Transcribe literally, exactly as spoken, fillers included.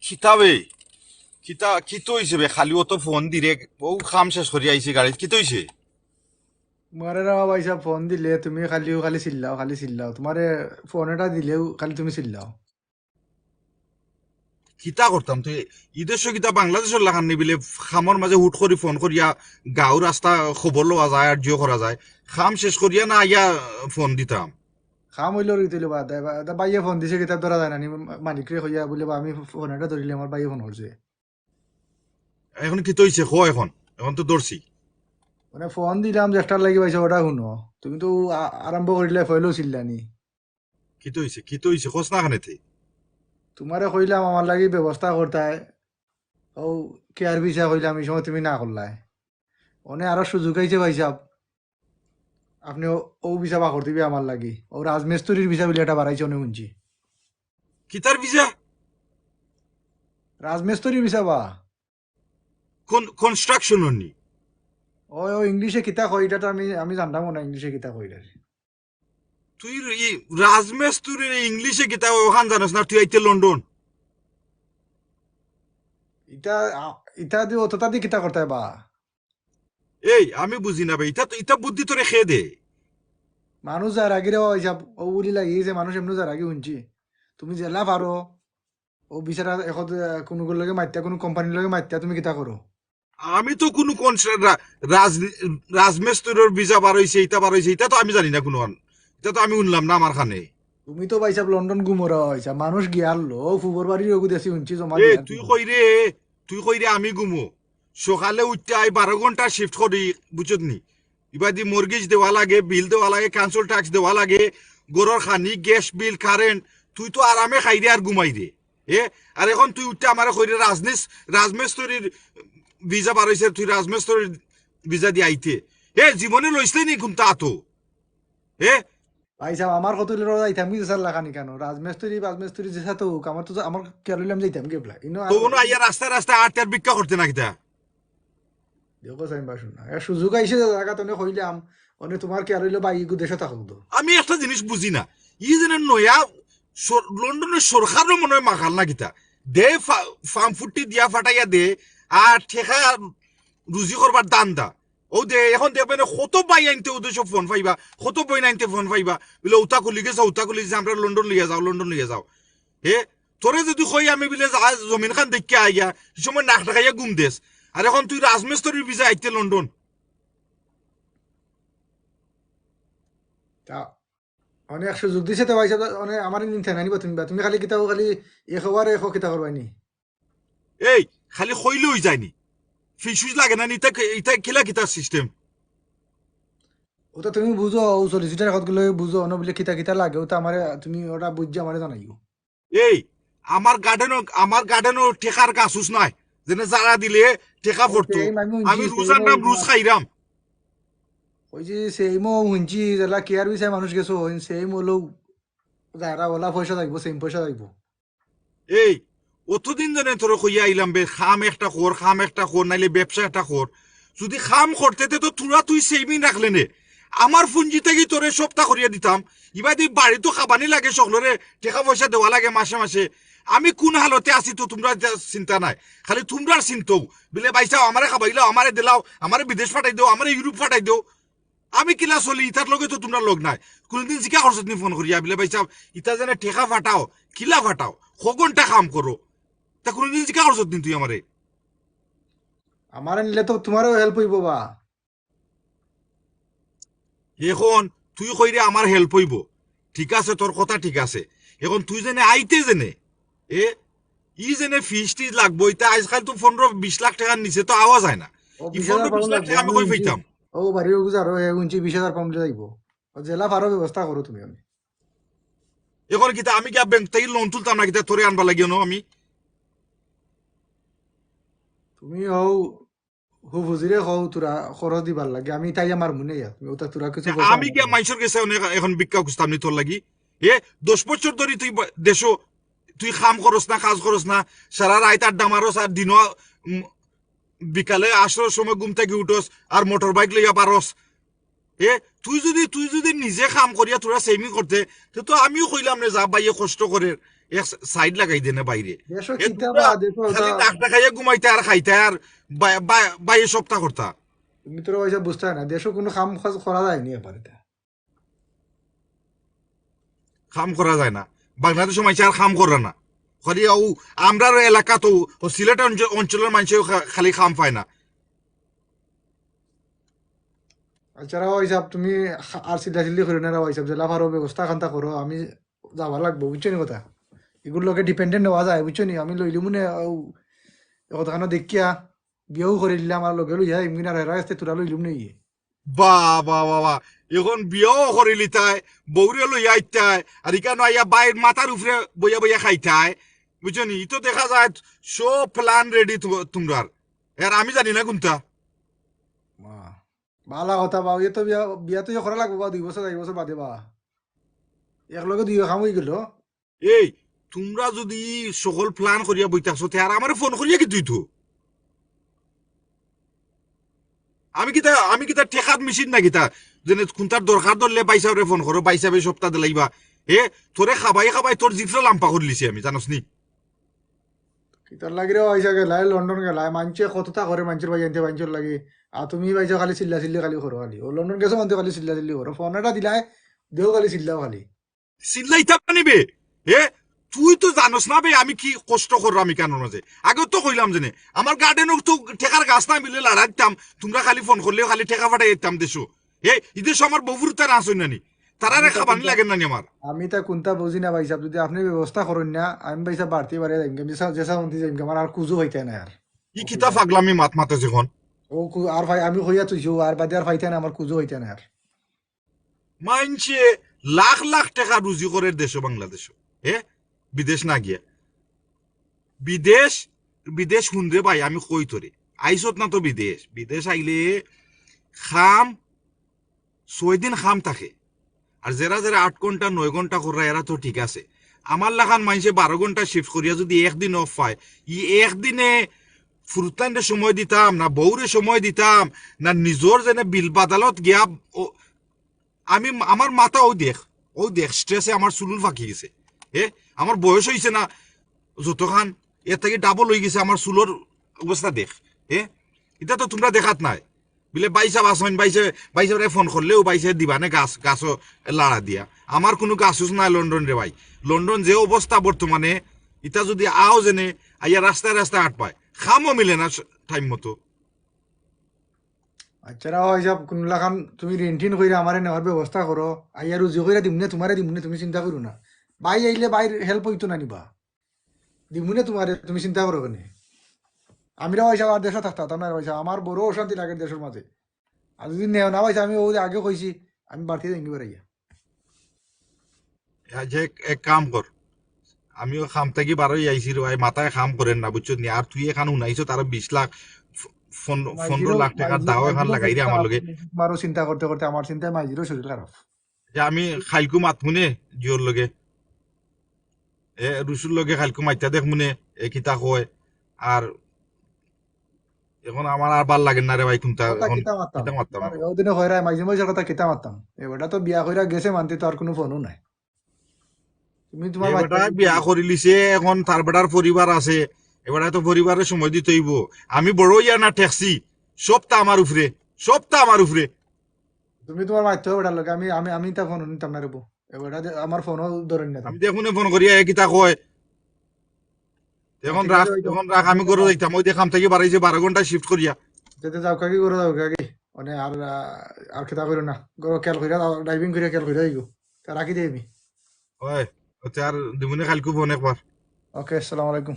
কিতা বে? কিতা, কিতা অইছে বে? খালি অত ফোন দিরে, অউ কাম শেষ করি আইছি গাড়িত, কিতা অইছে? মারে রে ভাই সাহেব, ফোন দিলে তুমি খালি, খালি চিল্লাও, খালি চিল্লাও। তোমারে ফোন এটা দিলেও খালি তুমি চিল্লাও। কিতা করতাম তুই? ইদেশো কিতা বাংলাদেশর লাখান নি বিলে? কামর মাঝে হুট করি ফোন করিয়া গাঁও রাস্তা খবর লওয়া যায় আর জিও করা যায়। কাম শেষ করিয়া না আইয়া ফোন দিতাম। কাম অইলো রে তুইলে বাদ দে, বা-, দা বাইয়ে ফোন দিছে, কিতা ধরা যায় না নি? মালিকরে কইয়া বলে বা আমি ফোন এটা ধরিলে আমার বাইয়ে ফোন করছে। এখন কিতা অইছে কও এখন? এখন তো ধরছি। মানে ফোন দিলাম যে একটার লাগি পাইছে, ওটা শুনো। তুমি তো আ-, আরম্ভ করিলে ফয়লো চিল্লানি। কিতা অইছে? কিতা অইছে? কস না কেনে তে? তোমারে কইলাম আমার লাগি ব্যবস্থা করতায়। ও কেয়ার ভিসা কইলাম, এই সময় তুমি না করলায়। অনে আরো সুযোগ আইছে ভাই সাহেব। আপনে ও, ও ভিসা বার করি দিবা আমার লাগি। ও রাজমিস্ত্রির ভিসা বলে এটা বাড়াইছে অনে শুনছি। কিতার ভিসা? রাজমিস্ত্রির ভিসা বা। কোন কনস্ট্রাকশন নি? ও, ও ইংলিশে কিতা কয় এটা তো আমি, আমি জানতাম না ইংলিশে কিতা কয় এটা। তুই ই রাজমিস্ত্রির ইংলিশে কিতা অখান জানোস না? তুই আইতে লন্ডন। ইটা, আ, ইটা দি অতটা দি কিতা করতায় বা? এই, আমি বুঝি না বে, ইটা তো, ইটা বুদ্ধি তোরে কে দে? মানুষ যার আগে রে ভাই সাহেব, ও বুলি লাগি যে মানুষ এমনি যার আগে শুনছি। তুমি যেলা পারো, ও বিচারা এখন, আহ, কোনো লগে মাতিয়া, কোনো কোম্পানির লগে মাতিয়া তুমি কিতা করো? আমি তো কোনো কোন সে-, রা-, রাজ-, রাজমিস্ত্রির ভিসা বার অইছে, ইটা বার অইছে, ইটা তো আমি জানি না কোনো। ইটা তো আমি শুনলাম না আমার কানে। তুমি তো ভাই সাহেব লন্ডন ঘুমো রে ভাই সাহেব, মানুষ গিয়ার লো, ফুবর বাড়ির ওগু দেশি শুনছি জমা এ, দিয়ার তুই ঘুমো। কই রে? তুই কই রে? আমি ঘুমো। সকালে উঠতে আই বারো ঘন্টা শিফট করি, বুঝছত নি? ইবাদি মর্গেজ দেওয়া লাগে, বিল দেওয়া লাগে, কাউন্সিল ট্যাক্স দেওয়া লাগে, ঘরর খানি, গ্যাস বিল, কারেন্ট। তুই তো আরামে খাই রে আর ঘুমাই রে। এ, আর এখন তুই উঠতে আমারে কই রে রাজনিস-, রাজমিস্ত্রির ভিসা বার অইছে, তুই রাজমিস্ত্রির ভিসা দি আইতে। এ, জীবনে লইছলে নি কোনটা তো? এ, ভাই সাহেব, আমার কত হইলে যাইতাম কি স্যার লাখানি কেন? রাজমিস্ত্রি, রাজমিস্ত্রি যে সাথে হোক, আমার তো, আমার কেয়ার লইলাম যাইতাম কি বলা। ইনো আর তো কোনো আইয়া রাস্তায় রাস্তায় আটতে আর ভিক্ষা করতে না কিতা? দেখো সাইন বাসু না। এ সুযোগ আইছে যে জায়গা তনে কইলাম, অনে তোমার কেয়ার লইলে ভাই ইগু দেশে থাকুক তো। আমি একটা জিনিস বুঝি না, ই যেন নয়া সর-, লন্ডনের সরকারও মনে হয় মাখাল না কিতা, দে ফা-, ফার্ম ফুটি দিয়া ফাটাইয়া দে, আর ঠেকা রুজি করবার দান্দা। ও দে, এখন দেখবে না, কত ভাই আনতে উদ্দেশ্য ফোন পাইবা, কত বই আনতে ফোন পাইবা, বলে, "উতা খুলি গেছে, উতা খুলি গেছে, আমরা লন্ডন লইয়া যাও, লন্ডন লইয়া যাও।" হে, তোরে যদি কই আমি বিলে যা, জমিন খান দেখিয়া আইয়া, সে সময় নাক ডাকাইয়া ঘুম দেস। আর এখন তুই রাজমিস্ত্রির ভিসা আইতে লন্ডন। তা অনেক সুযোগ দিছে তো ভাই সাহেব, মানে আমার নিতে না নিবা তুমি বা, তুমি খালি কিতাও খালি এ খবর এ খো কিতা করবাই নি? এই, খালি কইলে অই যায়নি? ফিস ফিস লাগে না নি? ইতা কে-, ইতা কিলা কিতা সিস্টেম? ওটা তুমি বুঝো, ও সলিসিটার কথাগুলো বুঝো, অন্য বলে কিতা কিতা লাগে, ওটা আমারে তুমি ওটা বুঝে আমারে জানাইও। এই, আমার গার্ডেনও, আমার গার্ডেনও ঠেকার গাছ উস নাই, যেন যারা দিলে ঠেকা পড়তো। সেম আমি হুনছি, আমি রুজ সেম আনলাম, রুজ খাইরাম। ওই যে সেমও হুনছি, যেলা কেয়ার বিষয়ে মানুষ গেছো, সেম হলো যারা ওলা পয়সা থাকবো, সেম পয়সা থাকবো। এই, অতদিন যেন তোরে কইয়া আইলাম বে, কাম একটা কর, কাম একটা কর, নাইলে ব্যবসা একটা কর। যদি কাম করতে তে তো তোরা তুই সেভিং রাখলে নে। আমার পুঞ্জি থাকি তোরে সপ্তাহ করিয়া দিতাম। ইবাদি বাড়ি তো খাবানি লাগে, সকলরে টেকা পয়সা দেওয়া লাগে মাসে মাসে। আমি কোন হালতে আছি তো তোমরা যা চিন্তা নাই, খালি তোমরার চিন্তাও। বিলে ভাই সাহেব, আমারে খাবাইলাও, আমারে দিলাও, আমারে বিদেশ পাঠাই দেও, আমারে ইউরোপ পাঠাই দেও। আমি কিলা চলি, ইতার লগে তো তোমরা লগ নাই। কোনোদিন জিকা করছত নি ফোন করিয়া, বিলে ভাই সাহেব, ইতা যেন টেকা ফাটাও, কিলা ফাটাও, ক ঘন্টা কাম করো, তা কোনোদিন জিকা করছত নি তুই আমারে? আমারে নিলে তো তোমারও হেল্প হইব বা। এখন তুই কইরে আমার হেল্প হইব, ঠিক আছে, তোর কথা ঠিক আছে। এখন তুই যেনে আইতে যেনে, এ, ই যেনে ফিস টিস লাগবো, ইতা আজকাল তো পনেরো বিশ লাখ টাকার নিচে তো আওয়া যায় না। ও, ই বিশ হাজার পনেরো বিশ পাউন্ড লাখ লাগবো, টাকা আমি আমি কই হুনছি। পাইতাম? ও, বাড়ির ওগু যারো, এ, হুনছি বিশ হাজার পাউন্ড লাগবো। ও, জেলা পারো ব্যবস্থা করো তুমি। আমি এখন কিতা আমি গিয়া ব্যাংক থাকি লোন তুলতাম না কিতা তোরে আনবার লাগিও না আমি? তুমি হও, হু ফুজিরে হও তোরা খরচ দিবার লাগে, আমি তাই আমার মনে ইয়া, তুমি ওটা তোরা কিছু না, পয়সা আমি আমার গিয়া কাছে। মাইনষর গেছে অনেক এখন ভিক্ষা খুঁজতাম নি তোর লাগি। এ, দশ বছর ধরি তুই বা-, দেশো তুই কাম করস না, কাজ করস না, সারা রাইত আড্ডা মারস আর দিনো, উম, বিকালে আশার সময় ঘুম থাকি উঠস আর মোটর বাইক লইয়া পারস। এ, তুই যদি, তুই যদি নিজে কাম করিয়া তোরা সেভিং করতে, তে তো আমিও কইলাম নে, যা ভাইয়ে কষ্ট করে, এক সাইড লাগাই দেনে বাইরে। দেশো এ কিতা তোমরা বা, দেশো খালি ওটা নাক দেখাইয়া ঘুমাইতায় আর খাইতায় আর বা-, বা-, বাইরে সপ্তাহ করতা। তুমি তো পয়সা বুঝতায় না, দেশো কুনু কাম কাজ করা যায়নি এবারে। কাম করা যায় না। বাংলাদেশো মানষে আর কাম করে না। খালি ও আমরার এলাকাত, ও সিলেট অঞ্চ-, অঞ্চলর মানষে খা-, খালি কাম পায় না। আচ্ছা, রাও হিসাব, তুমি খা-, আর চিল্লা চিল্লি করিও না, রাও হিসাব, যেলা পারো ব্যবস্থা খান্তা করো, আমি যাওয়া লাগবো, বুঝছো নি কথা? এগুর লগে ডিপেন্ডেন্ট হওয়া যায়, বুঝছো নি? আমি লইলিমু নে, ও, কতখানো দেখিয়া, বিয়াও করিলিলাম, আর লগে লইয়া, এমনি আর হেরা আসতে তোরা লইলিমু নে ইয়ে। বা, বা, বা, বা। এখন বিয়াও করিলিতায়, বউরে লইয়া আইতায়, আর ইখানো আইয়া বাইর মাথার উপরে বইয়া বইয়া খাইতায়, বুঝছো নি? ই তো দেখা যায় সব প্ল্যান রেডি তুমরার। আর আমি জানি না কুনটা। বাহ, ভালা কথা বা, ইয়ে তো বিয়া, বিয়া তো ইয়ে করা লাগবো বা, দুই বছর, চাইর বছর বাদে বা। একলগে দুই কাম হয়ে গেল। এই, তুমরা যদি সকল প্ল্যান করিয়া বই থাকছো, তে আর আমারে ফোন করিয়া কিতা অইতো? আমি কিতা, আমি কিতা টেকার মেশিন না কিতা? যেনে কুনটার দরকার ধরলে ভাইসাবরে ফোন করো, ভাইসাবে সপ্তাহ দিলাইবা। এ, তোরে খাবাই খাবাই তোর জিফরা লাম্পা করিলিছি আমি, জানোস নি? কিতার লাগি রে পয়সা গেলায়, লন্ডন গেলায়, মানষে কততা করে মানষর ভাই আনতে মানষর লাগি। আর তুমি ভাই খালি চিল্লা চিল্লি খালি করো খালি। ও লন্ডন গেছো মানতে খালি চিল্লা চিল্লি করো। ফোন এটা দিলায়, দেও খালি চিল্লাও খালি। চিল্লাইতাম না নিবে। এ, তুই তো জানোস না বে, আমি কি কষ্ট কররাম ইখানর মাঝে। আগেও তো কইলাম যেনে, আমার গার্ডেনো তো টেকার গাছ না মিলে লাড়া দিতাম, তুমরা খালি ফোন করলেও খালি টেকা পাঠাই দিতাম দেশো। এ, ই দেশো আমার বউর তারা আসইন না নি, তারারে খাবানি লাগে না নি আমার। আমি তা কুনতা বুঝি না ভাইসাব, যদি আপনে ব্যবস্থা করইন না, আমি ভাইসাব বাড়তি বাড়ি যাইমগি, আমি যেসা-, যেসা মন্ত্রী যাইমগি, আমার আর কুজো হইতে না আর। ই কিতা ফাগলামি মাত মাতেছ এখন? ও কু-, আর ভাই আমি কইয়া তুইছি, ও আর বাদে আর পাইতে না, আমার কুজো হইতে না আর। মানষে লাখ লাখ টেকা রুজি করের দেশো বাংলাদেশো, এ, বিদেশ না গিয়া। বিদেশ, বিদেশ হুন রে ভাই, আমি কই তোরে, আইছত না তো বিদেশ, বিদেশ আইলে কাম ছয় দিন কাম থাকে। আর যেরা যেরা আট ঘন্টা নয় ঘন্টা কররা এরা তো ঠিক আছে। আমার লাখান মানষে বারো ঘন্টা শিফট করিয়া যদি একদিন অফ পায়, ই একদিনে ফুরুতাইনরে সময় দিতাম না, বউরে সময় দিতাম না, নিজর যেনে বিল বাদালত গিয়া ও-, আমি, আমার মাথা অউ দেখ, অউ দেখ, স্ট্রেসে আমার চুলুল ফাকি গেছে। এ, আমার বয়স অইছে না যতখান, এর থাকি ডাবল অই গেছে আমার চুলর অবস্থা দেখ। এ, ইতা তো তুমরা দেখাত নায়। বিলে ভাইসাব আছইন, ভাইসাব, ভাইসাবরে ফোন করলেও ভাইসাব দিবা নে গাছ, গাছো লাড়া দিয়া। আমার কুনু গাছ উছ নাই লন্ডন রে ভাই। লন্ডন যে অবস্থা বর্তমানে, ইতা যদি আও যেনে, আইয়া রাস্তায় রাস্তায় আটপায়, কামও মিলে না স-, টাইম মতো। আচ্ছা, রাও হিসাব, কুনু লাখান তুমি রেন্টিন কইরা আমারে নেওয়ার ব্যবস্থা করো, আইয়া রুজি কইরা দিমুনে, তুমারে দিমুনে, তুমি চিন্তা করো না। ভাই আইলে ভাইর হেল্প অইতো না নি বা? দিমুনে তুমারে, তুমি চিন্তা করো কেনে? আমি রাও হিসাব আর দেশো থাকতাম না রাও হিসাব, আমার বড় অশান্তি লাগে দেশর মাঝে। আর যদি নেও না ভাই, আমি অউ যে আগে কইছি, আমি বাড়তি যাইমগি বেড়াইয়া। আজ এক, এক কাম কর, আমিও কাম থাকি বারই আইছি রে ভাই, মাথায় কাম করের না, বুঝছো নি? আর তুই এখান হুনাইছো তারা বিশ লাখ, ফ-, পনেরো, পনেরো লাখ টেকার দাও এখান লাগাই রে আমার লগে। আমারও চিন্তা করতে করতে আমার চিন্তায় মাইজিরও শরীর খারাপ। যে আমি খাইলকু মাতমুনে জিওর লগে, এ রুশুর লগে খাইলকু মাইতা দেখমুনে, এ কিতা কয়। আর এখন আমার আর ভালা লাগে না রে ভাই, কুনতা কথা এখন কিতা মাততাম? কিতা মাততাম আর? ওদিনে কইরা মাইজি মাইজর কথা কিতা মাততাম? এ বেটা তো বিয়া কইরা গেছে মানতে তো আর কুনু ফোনও নাই। তুমি তুমার এ বেটা বিয়া করিলিছে, এখন তার বেটার পরিবার আছে, এ বেটা তো পরিবারে সময় দিতে অইবো। আমি বড় অইয়া না ঠেকছি, সবতা আমার উপরে, সবতা আমার উপরে। তুমি তুমার মাততে অইবো বেটার লগে, আমি, আমি, আমি তা ফোন নিতাম না রে বউ। এ বেটা দে-, আমার ফোনও ধরইন না। আমি দেখমুনে ফোন করিয়া, এ কিতা কয়। এখন রাখ, এখন রাখ, আমি ঘরো যাইতাম, অউ যে কাম থাকি বারইছি বারো ঘন্টা শিফট করিয়া। যাও কাকি, ঘরো যাও কাকি। মানে আর, আহ, আর কিতা কইরো না, ঘরো খেয়াল করিয়া, ড্রাইভিং করিয়া খেয়াল করিয়া যাইগো। তে রাখি দেই আমি। ওই, আচ্ছা, আর দিমুনে খাইলকু ফোন একবার। ওকে, আসসালামু আলাইকুম।